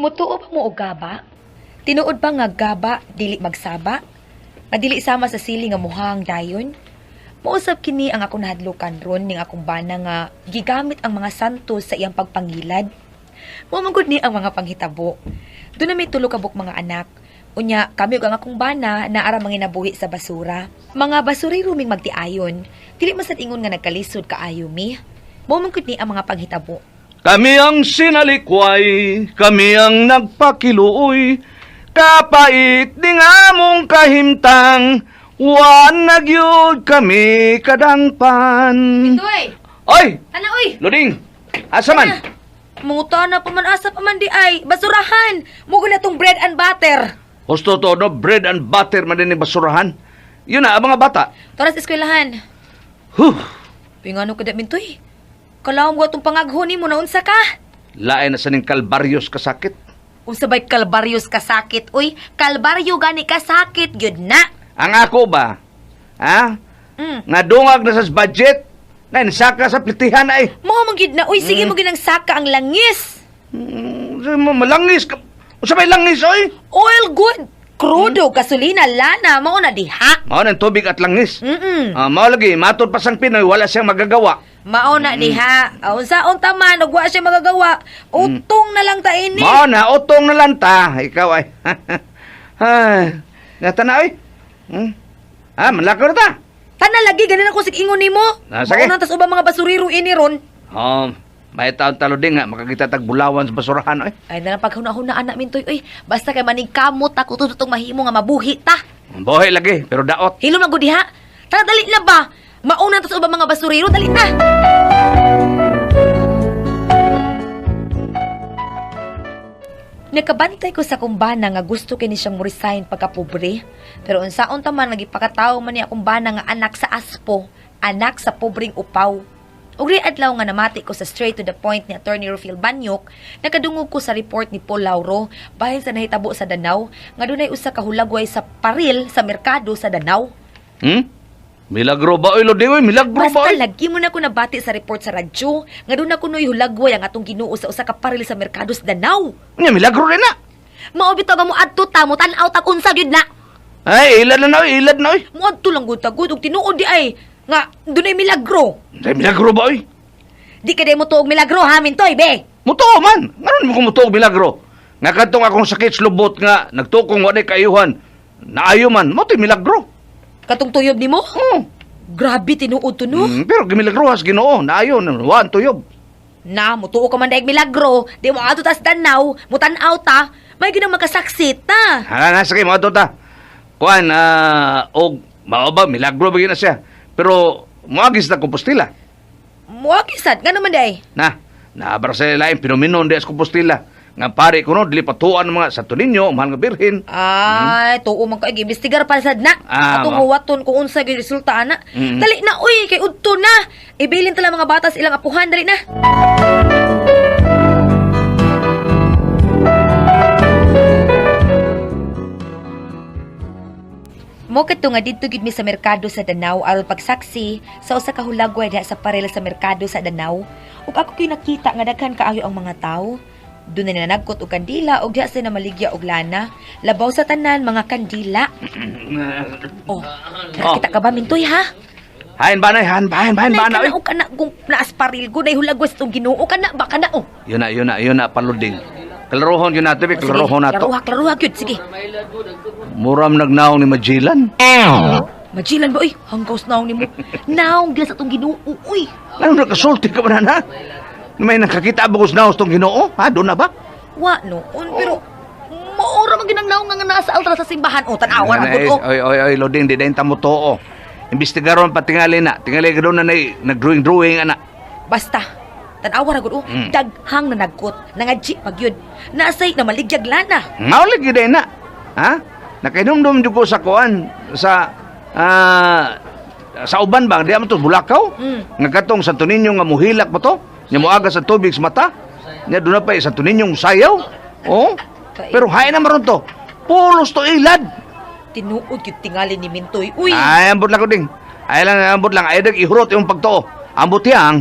Mutuo ba mo og gaba? Tinuod ba nga gaba dili magsaba? Nga dili sama sa sili nga muhang dayon? Mausab kini ang akong nahadlukan ron ning akong bana nga gigamit ang mga santos sa iyang pagpangilad. Mao man gud ni ang mga panghitabo. Doon na may tulo ka buok mga anak. Unya, kami ug ang akong bana naara manginabuhi sa basura. Mga basurero ming magtiayon. Dili man sad ingon nga nagkalisod kaayo mi. Mao man gud ni ang mga panghitabo. Kami ang sinalikway, kami ang nagpakiluoy, kapait ning among kahimtang, wan na gyud kami kadangpan. Toy! Oy! Ana oy! Luding! Asa man? Mangutana pa man, asa pa man di ay. Basurahan! Mugo na tong bread and butter. Husto to, no? Bread and butter man din ni basurahan. Yun na, ang mga bata. Tara sa eskwelahan. Huh! Uy, ngano ka da mintoy? Kalawom ko itong pangaghuni mo na unsa ka. Lain na sa ning kalbaryos kasakit. Unsa ba'y kalbaryos kasakit? Uy, kalbaryo gani kasakit, gyud na. Ang ako ba? Ha? Mm. Nga dungag na sa budget, na saka sa plitihan ay. Mao man gyud na. Uy, sige mo ginang saka ang langis. Malangis ka. Unsa may langis oy? Oil good. Krudo, gasolina, lana, mao na diha. Mao nang tubig at langis. Mm. Ah, mao lagi matod pa sang Pinoy wala siyang magagawa. Mao na diha. Ah, unsaon ta man ug wa siya magagawa. Utong na lang ta ini. Mao na utong na lang ta, ikaw ay. Ay, nata na oy. Hmm? Ah, manlakaw na ta. Tana lagi ganin ako sig ingon nimo. Ah, sige. Mao na tas ubang mga basurero ini ron. Oh, may taon talo din nga makakita tag bulawan sa basurahan oy. Ay na lang paghuna-huna anak mintoy oy. Basta kay maning kamot ako tutong mahimo nga mabuhi ta. Buhi lagi pero daot. Hilom lang gud diha. Tara dali na ba? Mauna tas ubang mga basurero dali na. Nakabantay ko sa kumbana nga gusto kini siyang mo-resign pagkapobre. Pero unsaon ta man nagipakatawo man ni akong bana nga anak sa aspo, anak sa pobreng upaw. Ug di adlaw nga namati ko sa straight to the point ni Attorney Rufil Banyok, nakadungog ko sa report ni Paul Lauro bahin sa nahitabo sa Danau nga dunay usa ka hulagway sa paril sa merkado sa Danau. Hmm? Milagro ba oy Lodi oy? Milagro ba Basta oy? lagi mo na ko nabati sa report sa radyo nga doon na kuno'y hulagway ang atong Ginoo sa usa ka paril sa merkado sa Danau. Nya milagro rin na. Mao bitaw nga moadto ta mo tan-aw tag unsa gyud na. Ay, ilad na na oy, ilad na oy. Moadto lang gud ta gud ug tinuod di ay nga dunay milagro. Ay, milagro ba oy? Di ka day mo tuog milagro ha mintoy be. Mutuo man. Nganon mo ko mutuo og milagro? Nga kadtong akong sakit sa lubot nga nagtukong wa kaayuhan. Naayo man, mo milagro. Katong tuyob nimo? Oh. Grabe tinuod to no. Pero gimilagro has Ginoo, naayo wa ang tuyob. Na mutuo ka man daig milagro, di mo adto tas Danau, mo tan-aw ta, may ginang makasaksit ta. Hala na sige mo ta. Kuan og mao ba milagro ba gyud na siya. Pero moagi sa Compostela. Moagi sad ngano man day? Na, naabra sa lain pinominon di sa Compostela. Nga pare kuno dili patuan ng mga Santo Niño, mahal nga Birhen. Ay, tuo man ka imbestigar pa sad na. Ah, Atong ma. huwaton kung unsa gyud resulta ana. Mm. Dali na uy, kay udto na. Ibilin tala mga bata sa ilang apuhan, dali na. Mo kadto nga didto gid mi sa merkado sa Danau aron pagsaksi sa usa ka hulagway diha sa paril sa merkado sa Danau. Ug ako gyud nakita nga daghan kaayo ang mga tawo. Doon na nanagkot og kandila ug diha sila namaligya og lana. Labaw sa tanan mga kandila. Oh, nakita ka ba mintoy ha? Hain ba na, hain ba, hain ba, hain ba na, Nay, oy. kana og kana kung naasparil ko nay hulagway sa tong Ginoo kana ba kana oh. Yun na, yun na, yun na, paluding. Klarohon yun nato, be, Oh, sige, klarohon nato. Klaruha, klaruha gyud sige. Muram nagnaong ni Magellan. Majilan ba oy? Hanggaws naong nimo. Naong gyud sa tong Ginoo uy. Ano nakasulti ka ba na, na? May nakakita ba ko sa naos tong Ginoo? Ha, doon na ba? Wa noon pero maora man ginang naong nga naa sa altar sa simbahan o tan-awa ra gud oh. Oy, oy, oy, Loding, di dahin tamo too. Imbestigaron pa tingali na. Tingali ka doon na nag-drawing-drawing, ana. Basta tan-awa ra gud oh. Daghang nanagkot, nangadji pag yun. Naasay na maligyag lana. Maulig yun na. Ha? Nakainumdum dyan ko sa kuan, sa, sa uban ba? Di mo to, Bulakaw? Mm. Nga katong Santo Niño nga muhilak ba to? Nga muaga sa tubig sa mata? Nga doon na pa, eh, Santo Niño sayaw? Oh? Pero hain na maron to. Pulos to ilad. Tinuod gyud tingali ni Mintoy. Uy. Ay, ambot lang ko ding. Ay lang, ambot lang. Ay, dag, ihurot yung pagtuo. Ambot yang.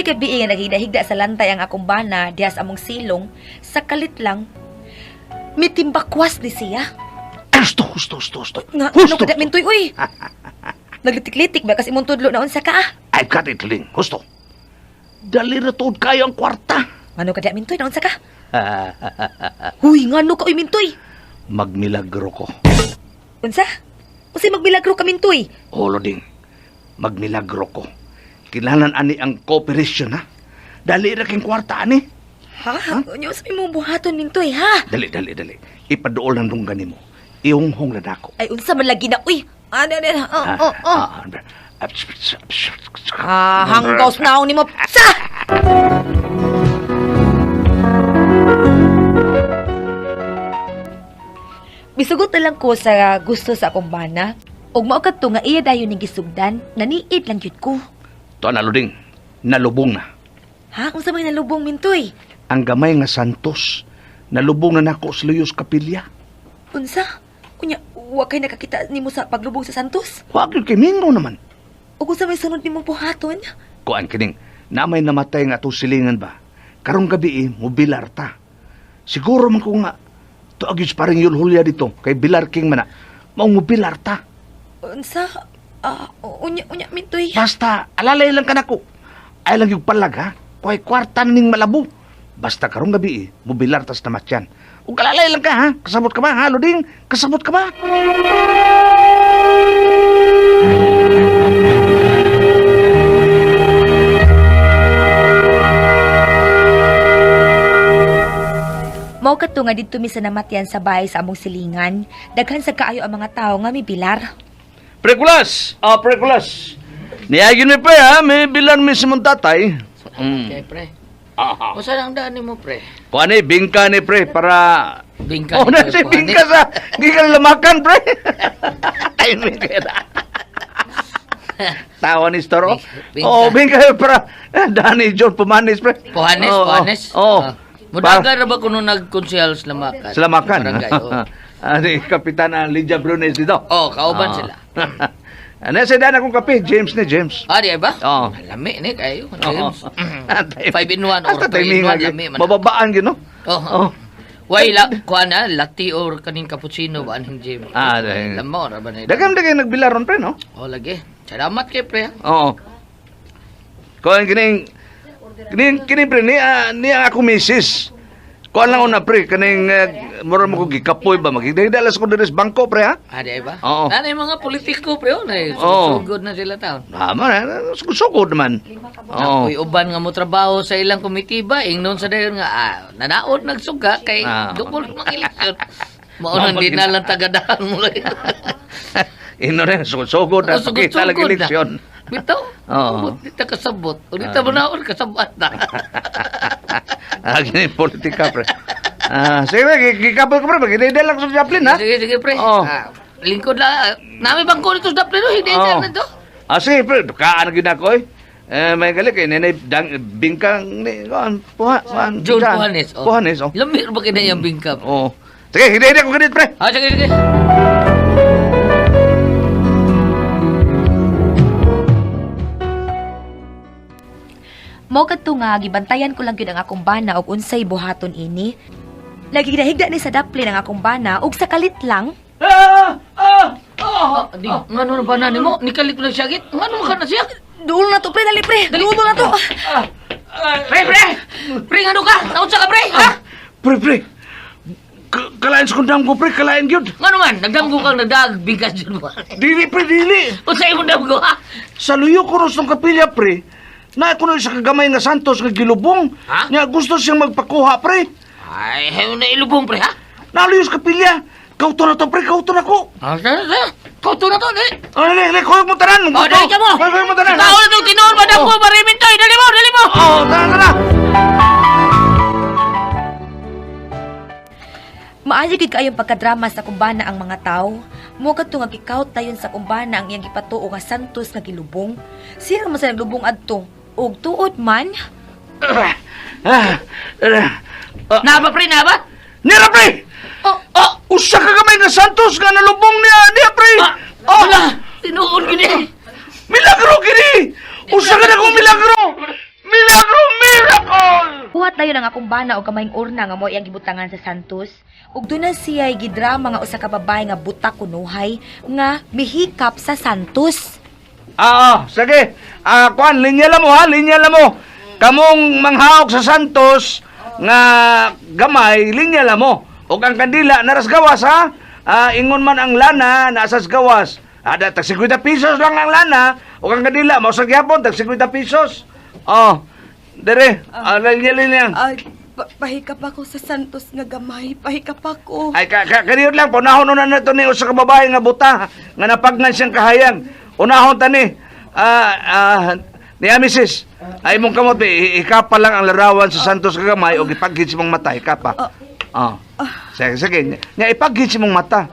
Usahay gabi nga naghigda-higda sa lantay ang akong bana diha sa among silong, sa kalit lang mitimbakwas ni siya. Husto, husto, husto, husto. Nga, ano Husto. ka da, Mintoy, uy? Naglitik-litik ba kasi imong tudlo na unsa ka ah? I've got it, Ling. Husto. Dali na tuod kayo ang kwarta. Ngano ka da, Mintoy, na unsa ka? Huy, ngano ka, uy, Mintoy? Magmilagro ko. Unsa? Unsay magmilagro ka, Mintoy? Olo ding. Magmilagro ko. Kinahanglan ani ang cooperation, ha? Dali ra king kwarta ani. Ha? Unya, unsa may mong buhaton, Mintoy, ha? Dali, dali, dali. Ipaduol ng dunggan nimo. Ihunghong na dako. Ay, unsa man lagi na, uy. Ano, ano, ano, oh, oh, oh. Ah, hanggaws na ako nimo. Sa! Misugot na lang ko sa gusto sa akong bana. Ug mao kadto nga iya dayon ning gisugdan, naniid lang gyud ko. Tuan na, Loding. Nalubong na. Ha? Unsa may nalubong, Mintoy? Ang gamay nga Santos. Nalubong na nako sa Luyos Kapilya. Unsa? Unya, wa kay nakakita nimo sa paglubong sa Santos? Wa gyud kay Mingo naman. Ug unsa may sunod nimong buhaton? Kuan kining, na may namatay nga atong silingan ba? Karong gabi eh, mobilar ta. Siguro man ko nga, tuag yun parang yul hulya dito, kay Bilar King man na, maong mobilar ta. Unsa? Ah, unya unya, Mintoy. Basta, alalay lang ka nako. Ay lang yung palag ha, kuhay kwarta ning malabo. Basta karong gabi eh, mobilar tas namatyan. Ug alalay lang ka ha, kasabot ka ba ha, Luding? Kasabot ka ba? Mao kadto nga didto mi sa namatyan sa bahay sa among silingan. Daghan sa kaayo ang mga tawo nga mibilar. Prekulas! Ah, prekulas! Niagin mi pre ha, may bilan mi sa mong tatay. Okay, pre. Usa lang daan nimo, pre? Kuan ni, bingka ni pre, para Bingka Oh, ni na pre, si kuha ni. bingka sa gikan lamakan pre. Ay, bingka na. Tawa ni Storo. Bingka. Oh, bingka para Danny John Pumanis pre. Puhanes, Oh, oh, puhanes. Oh. Ah. Mudaga ra ba kuno nagkonsehal sa Lamakan? Selamakan. Barangay, oh. Ani Kapitan Lydia Brunes dito. Oh, kauban Ah. sila. Ano sa daan akong kape, James ni James. Ah, di ba? Oo. Lami ni kayo. Oo. James. 5 in 1 or Hasta 3 in timing 1 lagi. lami man. Bababaan gyud no. Oh. Oh. Way la kuan na latte or kaning cappuccino ba aning Jim? Ah, dahil- Lamo ra ba na. Daghan daghan nagbilaron pre no. Oh, lagi. Salamat kay pre. ha. Oo. Kuan kining kining kining pre ni ah, ni ang ako misis. Kuan lang una pre kaning mura mo ko gikapoy ba magigdalas ko diri sa bangko pre ha. Ah, di ba? Oo. Nanay mga politiko pre, oh, nay Oo. sugod na sila taon. Tama na, sugod naman. Oo. Uy, uban nga mo trabaho sa ilang komitiba, ingnon sa dayon nga ah, nanaod nagsuga kay dukol mga eleksyon. Mao nang di na lang tagadaan mo lang. Ino rin, sugod na pakita lang eleksyon. Bitaw. Oo. Di ta kasabot. O di ta manaon kasabot na. Ah, gini politika pre. Ah, sige, gikapoy ko pre, magigdalas lang sa Joplin ha. Sige, sige pre. Oo. Ah, lingkod lang. Ah, nami bangko nito sa Dublin, hindi Oo. oh. nito. Ah, sige, pre, kaan na gyud ako eh. Eh, may gali kay nenay dang bingkang ni kuan puha kuan John dyan. Puhanes. Oh. Puhanes, oh. Lamir ba kina yung bingka? Oo. Sige, hindi hindi ako ganit pre. Ah, sige, sige. Mao kadto nga gibantayan ko lang gyud ang akong bana og unsay buhaton ini. Nagigdahigda ni sa daplin ang akong bana ug sa kalit lang Ah! Ah! Ah, di, ngano na ba na nimo? Nikalit mo lang siya git. Ngano man ka na siya? Duol na to pre, dali pre. Duol na to. Pre, pre! Pre, ngano ka? Naunsa ka, pre? Ha? Pre, pre. Kalain sa kundang ko pre, kalain gyud. Ngano man? Nagdamgo kang nagdaag bigas dyan mo. Dili pre, dili. Unsa imong damgo, ha? Sa luyo ko ros ng kapilya pre. Na ako na sa kagamay nga Santos nga gilubong. Ha? Nya gusto siyang magpakuha pre. Ay, hayo na ilubong, pre, ha? Naluyo sa kapilya. Kauto na to pre, kauto na ko. Ah, sana, sana. Kauto na to, dali. Ah, dali, dali, kuyog mo tanan. Oh, dali ka mo. Kuyog mo tanan. Tao na itong tinuod, madam ko, marimin to. Dali mo, dali mo. Oh, tanan, tanan. Maayo gyud kaayong pagkadrama sa kumbana ang mga tawo. Mo kadto nga gikaut dayon sa kumbana ang iyang gipatuo nga Santos nga gilubong. Sira man sa naglubong adto. Ug tuod man, Ah, ah, ah. Naba, pre, naba? Nira pre! Oh, oh! Usa ka gamay nga Santos nga nalubong niya, niya pre! Ah, Oh, wala. Tinuod gini. Milagro kini! Usa ka na kong milagro! Milagro! dayon ang akong bana og kamayng urna nga mo iyang gibutangan sa Santos. Ug duna siya gidrama nga usa ka babae nga buta kunuhay nga mihikap sa Santos. Sige. Kuan, linya lang mo ha, linya lang mo. Kamong manghaok sa Santos nga gamay, linya lang mo. Ug ang kandila naras gawas ha. Ingon man ang lana nasa gawas. Ada tag 50 pesos lang ang lana ug ang kandila mao sa gyapon tag 50 pesos. Oh. Dere, linya linya. Ay, pahikap ako sa Santos nga gamay. Pahikap ako. Ay, ka, ka, kaniyot lang, panahon una na ito ni usa ka babae nga buta, nga napagnan siyang kahayag. Unahon tani, ni Amisis, ay mong kamot, ikapa lang ang larawan sa Santos kagamay o ipaghit si mong mata, ikapa. Oh. Sige, sige. Nya, ipaghit si mong mata.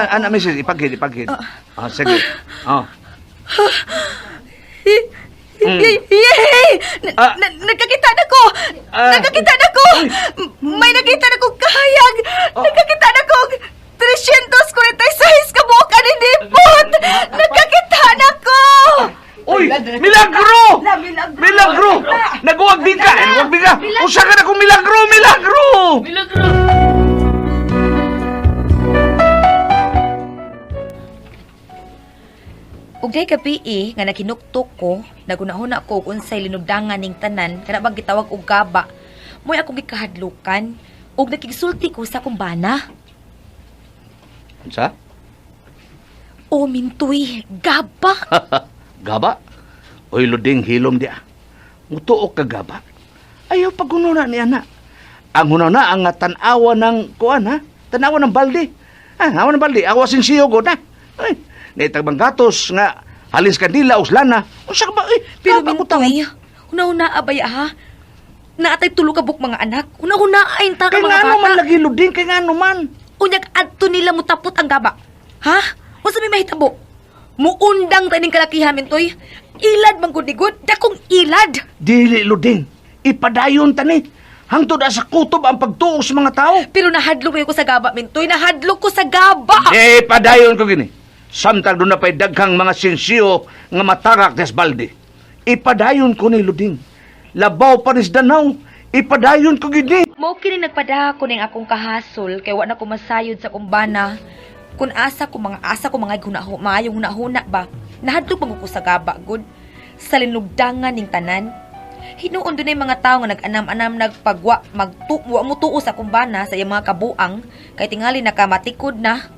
Ana, Misis, ipaghit, ipaghit. Sige. Oh. Yay! Nagkakita na ko! Nagkakita na ko! May nakita na kong kahayag! Nagkakita na ko! 346 kabuok aninipot! Nagkakita na ko! Uy! Milagro! Milagro! Naguwag di ka! Naguwag di ka! Usa ka na kong milagro! Milagro! Milagro. Ug day gabi nga nakinuktok ko, nagunahuna ko kung unsay linugdangan ning tanan kana bang gitawag og gaba. Mo'y akong gikahadlukan ug nakigsulti ko sa akong bana. Unsa? O mintuy, gaba. Gaba? Oy, luding hilom di ah. Mutuok ka gaba. Ayaw pagununa ni ana. Ang hunana ang nga tan-awa ng kuan ha. Tan-awa ng balde. Awa ng balde. Awa sinsiyo god ha. Ay, naitagbang gatos nga halis kandila o lana. Unsa ka ba? Ay, Pero gaba ko tao. mintuy, una-una abaya ha. Naatay tulo ka buk mga anak. Una-una ay ta Kay mga nga bata. man lagi luding kay nga man. Unyag adto nila mutapot ang gaba. Ha? Unsa may mahitabo? Muundang ta ning kalakihan mintoy. Ilad man gud ni gud, dakong ilad. Dili luding. Ipadayon tani. Hangtod sa kutob ang pagtuo sa mga tao. Pero nahadlok kayo ko sa gaba, mintoy. Nahadlok ko sa gaba. Eh, padayon ko gini. Samtang doon na pa'y daghang mga sinsiyo nga matagak des balde. Ipadayon ko ni Luding. Labaw pa nis Danaw. Ipadayon ko gini. Mao kini nagpadaha ko ning akong kahasol kay wa na ko masayod sa kumbana. Kun asa ko mga asa ko mga hunaho, maayong hunahuna ba. Nahadlok man ko sa gaba gud. Sa linugdangan ning tanan. Hinuon dunay mga tawo nga nag-anam-anam nagpagwa magtu wa mo tuo sa kumbana sa iyang mga kabuang kay tingali nakamatikod na.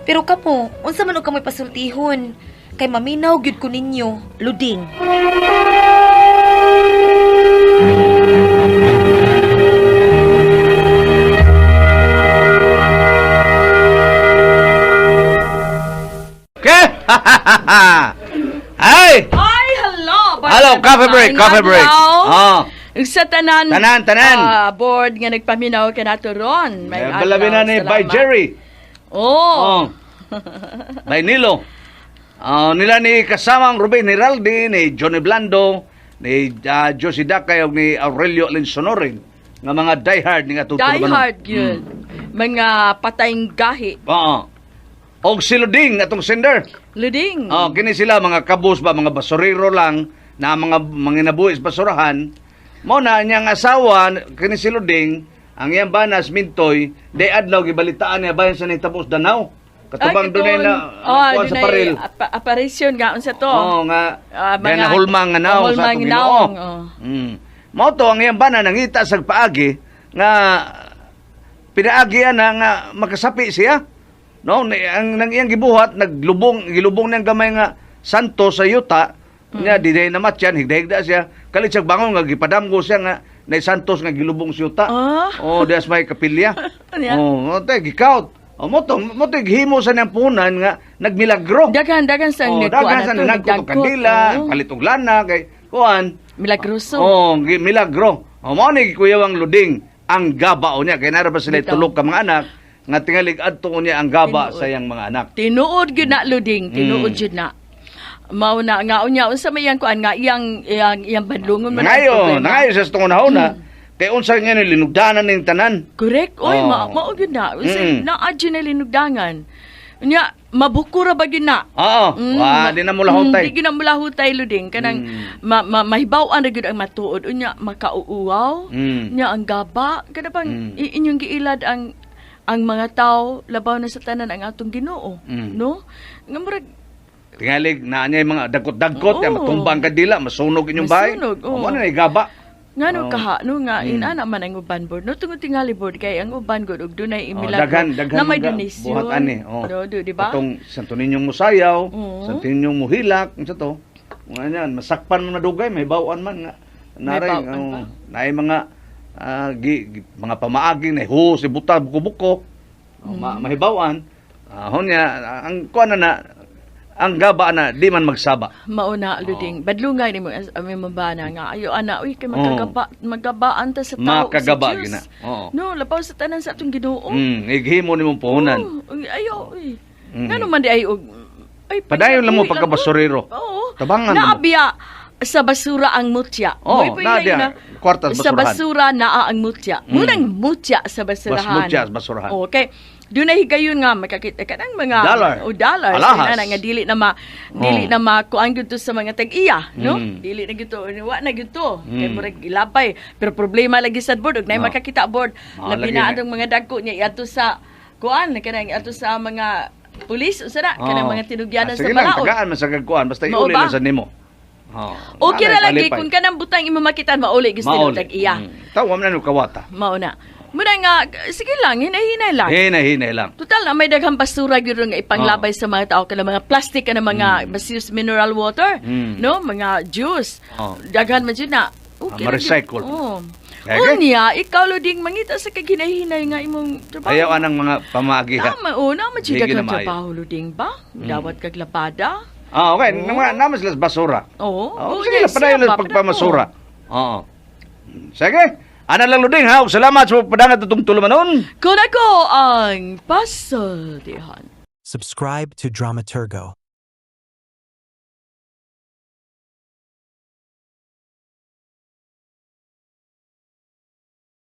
Pero kamo, unsa man og kamoy pasultihon? Kay maminaw gyud ko ninyo, Luding. Okay? Ay! Ay, hello! Hello, coffee break, coffee break. Oh. Sa tanan. Tanan, tanan. Board nga nagpaminaw ka nato ron. May Eh, Balabi na ni adlaw, by salamat. Jerry. Oh. Oh. By Nilo. Oh, nila ni kasamang Ruben Heraldi, ni Johnny Blando, ni Josie Dakay ug ni Aurelio Alinsonorin nga mga diehard ni nga Die hard yun. Mga patayng gahi. Oo. Og si Luding atong sender. Luding. Oh, kini sila mga kabus ba, mga basurero lang na mga manginabuhi sa basurahan. Mo na niyang asawa kini si Luding, ang iyang banas Mintoy, day adlaw gibalitaan niya bayan sa nahitabo sa Danao. Katubang dunay na kuwan sa paril. Apparition nga unsa to. Oo nga. Mga- Mga nahulma nga naong sa nahulma atong nga Ginoo. naong, oh. Mao to ang iyang bana nangita sa paagi nga pinaagi na nga makasapi siya. No, ang nang iyang gibuhat naglubong gilubong niyang gamay nga santo sa yuta. Nya di day namatyan higda-higda siya. Kalit siya bangon nga gipadamgo siya nga nay santos nga gilubong sa yuta. Oh, dias may kapilya. Nya. Oh, te gikaut. Oh, mo to gihimo sa niyang punan nga nagmilagro. Daghan daghan sa Oh, nagkuan daghan sa na to, nagkuto nagdagkot, kandila, oh. palitog lana kay kuan. Milagroso. Oh, milagro. Oh, mao ni gikuyawang Luding ang gaba niya kay nara pa sila Bitaw. tulog ka mga anak nga tingalig adto niya ang gaba Tinuod. sa iyang mga anak. Tinuod gyud na Luding, tinuod gyud na. Mao na nga unya unsa may iyang kuan nga iyang iyang iyang badlongon man ang Nangayo, problema. nangayo sa tungon na. Kay unsa nga ni linugdanan ning tanan. Correct. Oy, Oh. mao gyud na. Unsa naa gyud na linugdangan. Unya Mabuko ra ba gyud na? Oo. Wa, di na mo lahutay. Di gyud na mulahutay, Luding, kanang mahibaw-an ra gyud ang matuod, unya makauuaw. Nya ang gaba kada bang inyong giilad ang mga tao, labaw na sa tanan ang atong Ginoo, no? Nga murag Tingalig na niya yung mga dagkot-dagkot, yan, matumbang kandila, masunog inyong bahay. Masunog, oo. Mo na gaba. Ngano kaha no nga inana man ang uban board, no? Tungod tingali board kay ang uban gud og dunay Oh, imilagro daghan, daghan na may mga donasyon. buhat ani. Oh. No, di ba? Atong Santo Niñong musayaw, Oo. Santo Niñong muhilak, unsa to? Mga yan, masakpan man madugay, may bawaan man nga. Naray, May bawaan oh, pa. naay mga mga pamaagi na ho si buta buko-buko. Oh, mahibawan. Hunya, ang kuan na na ang gaba na di man magsaba. Mauna, Luding. Badlungay nimo as ami mabana nga ayo ana uy kay makagaba, magabaan ta sa tao Makagaba, sa Diyos. gina. Oo. No, labaw sa tanan sa atong Ginoo. Ighimo nimong puhunan. Oo, uy, ayo uy. Ngano man di ay og ay Padayon lang mo pinabuhi pagkabasurero. Oo. Tabangan mo. Naabiya sa basura ang mutya. Oo, Mo'y pila naa diya. yun na, Kwarta sa sa basurahan. basura naa ang mutya. Munang mutya sa basurahan. Bas mutya sa basurahan. Okay. Doon na higayon nga makakita ka ng mga Dollar. O dollar. Alahas. Sina na nga dili na ma kuan gyud to sa mga tag-iya, no? Dili na gyud to, wa na gyud to. Kay murag ilabay. Pero problema lagi sa board og nay makakita board. Ah, Labi lagi na na. atong mga dagko niya iadto sa kuan kanang iadto sa mga pulis usa na kanang mga tinugyanan Ah, sa sige lang, balaod. tagaan man sa kagkuan basta Mao iuli ba? lang sa nimo. Oh, Okay ra nanay lagi palipay. kung kanang butang imo makitaan mauli gusto Mauli. tag iya. Tawa man na kawata. Mao na. Muna nga sige lang, hinay-hinay lang. Hinay hinay lang. Total na may daghang basura gyud nga ipanglabay sa mga tao kanang mga plastic kanang mga basius mineral water, no? Mga juice. Daghan man jud na. Okay Ah, ra gyud. ma-recycle. Oo. Okay. Unya, ikaw Luding mangita sa kag hinay-hinay nga imong trabaho. Ayaw anang mga pamaagi ha. Tama, oo, na man jud Di gyud daghang na maayo. trabaho, Luding ba? Dawat kag lapada. Ah, okay. Nama naman sila sa basura. Oo. Oh, Oo, sige yes, lang, padayon lang siya ba? pagpamasura. Oo. Sige. Ana lang, Luding ha. Ug salamat sa pagpadangat atong tulumanon. Kun ako ang pasultihan. Subscribe to Dramaturgo.